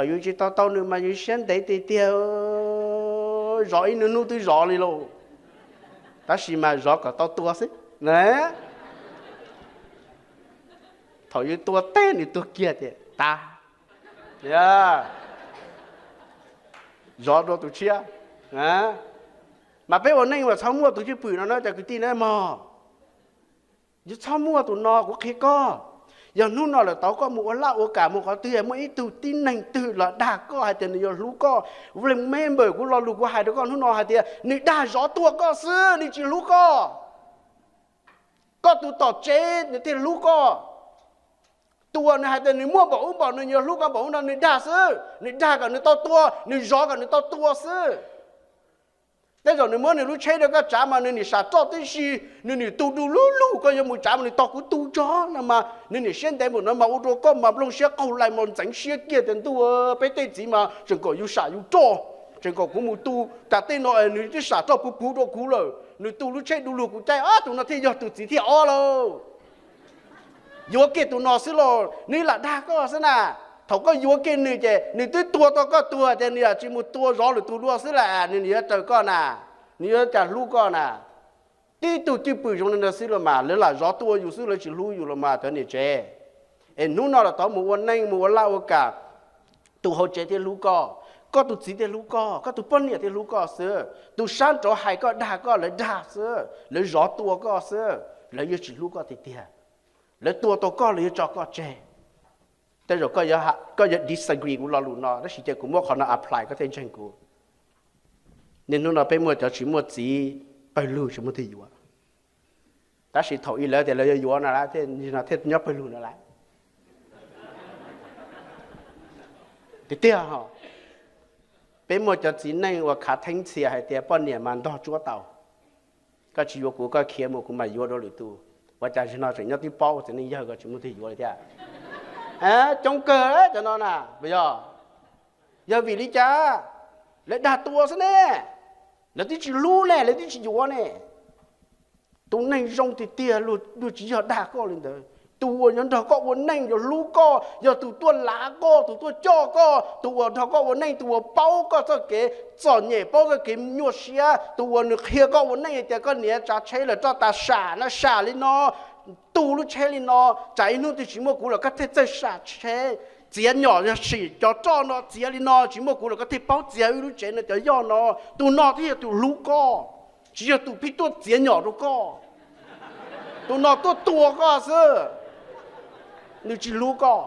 Thaum yus tsis tau tau nws mas yus siab ntev tiag tiag, zov ib hnub hnub twb zov li lauj, tab sis mas zov kom tau tua xwb. Thaum yus tua teb nws tuag kiag tias tas, zov rau tus tshiab. Mas peb ua neej mas txhob muaj tus cwj pwm no na cov kwv tij na mog. Yus txhob muaj tus no, kuv qhia koj. Yog hnub no lawm tau koj mus ua laj ua kam mus qhov twg, muaj ib tug tib neeg twg los dag koj hais tias nws yuav hlub koj, remember kuv lo lus kuv hais rau koj hnub no hais tias nws dag zov tua koj xwb, nws tsis hlub koj. Koj tus tom tsev nws thiaj hlub koj. Tus uas nws hais tias nws muaj npaum ub npaum no, nws yuav hlub koj npaum ub no, nws dag xwb, nws dag kom nws tau tua, nws zov kom nws tau tua xwb. Tej zaum nws muab nws lub tsheb rau koj tsav mas nws nim sam roj tib si, nws nim tu du lug lug, koj yuav mus tsav mas nws tos kuv tu tso no mas nws nim siab ntev npaum no mas ua rau koj mas nplooj siab qaug lais mas ntxeev siab kiag tias ntuj, peb tej txiv mas tseem kom yus sam yus roj, tseem kom kuv mus tu, tas tej no nws twb sam roj puv puv rau kuv lawm, nws tu lub tsheb du lug kuv caij, tus no thiaj yog tus txiv thib ob lauj. Yuav kiag tus no xwb los nws lam dag koj xwb na. Thaum koj yuav kiag nws ces nws twb tua tau koj tuag ces nws yam tsis mus tua zov lwm tus dua xwb las, nws yuav raws koj na, nws yuav cas hlub koj na. Tib tug cwj pwm zoo li ntawd xwb los mas lawv lam zov tua yus xwb, lawv tsis hlub yus los mas cov niam tsev. Es hnub no los tau mus ua neej mus ua laj ua kam, tus hauv tsev thiaj hlub koj, koj tus txiv thiaj hlub koj, koj tus poj niam thiaj hlub koj xwb. Tus sab nraud hais koj dag koj, lawv dag xwb, lawv zov tua koj xwb, lawv yuav tsis hlub koj tiag tiag. Lawv tua tau koj, lawv yuav tso koj tseg. Tej zaum koj yuav disagree kuv lo lus no, tab sis cia kuv muab qhov no apply koj thiaj ntseeg kuv. Niaj hnub no peb muaj cov tsis muaj txiv pawg lug tsis muaj twg yuav, tab sis thaum ub lawv tias lawv yuav yuav no lawm thiaj nyob pawg lug no lawm. Tiag tiag, peb muaj cov txiv neej uas khav theeb ntxhias hais tias poj niam mas ntog tsuab tau. Koj tsis yuav kuv, koj khiav mus kuv mam yuav dua lwm tus. Ua cas zaum no tseem nyob twb paub txiv neej yawg ko tsis muaj twg yuav li thiab. Coob kawg cov no na, puas yog? Yog vim li cas? Lawv dag tua xwb ne, lawv twb tsis hlub ne, lawv twb tsis yuav ne. Tus neeg zoo tiag tiag luag tsis yog dag koj li ntawd. Tus uas yuav nrog koj ua neej, yuav hlub koj, yog tus tuaj lav koj, tus tuaj coj koj, tus uas nrog koj ua neej, tus uas paub koj txoj kev txom nyem, paub koj kev nyuaj siab, tus uas nws qhia koj ua neej tias koj niam tsav tsheb lawm roj tas sam na, sam li no, tu lub tsheb li no, tsam ib hnub twg tsis muaj kuv los koj thiaj txawj sam tsheb, txiav nyom yog sim cov roj no txiav li no, tsis muaj kuv los koj thiaj paub txiav wb lub tsev no cov yoj no. Tus no thiaj yog tus hlub koj, tsis yog tus pheej tuaj txiav nyom rau koj. Tus no tuaj tua koj xwb, nws tsis hlub koj.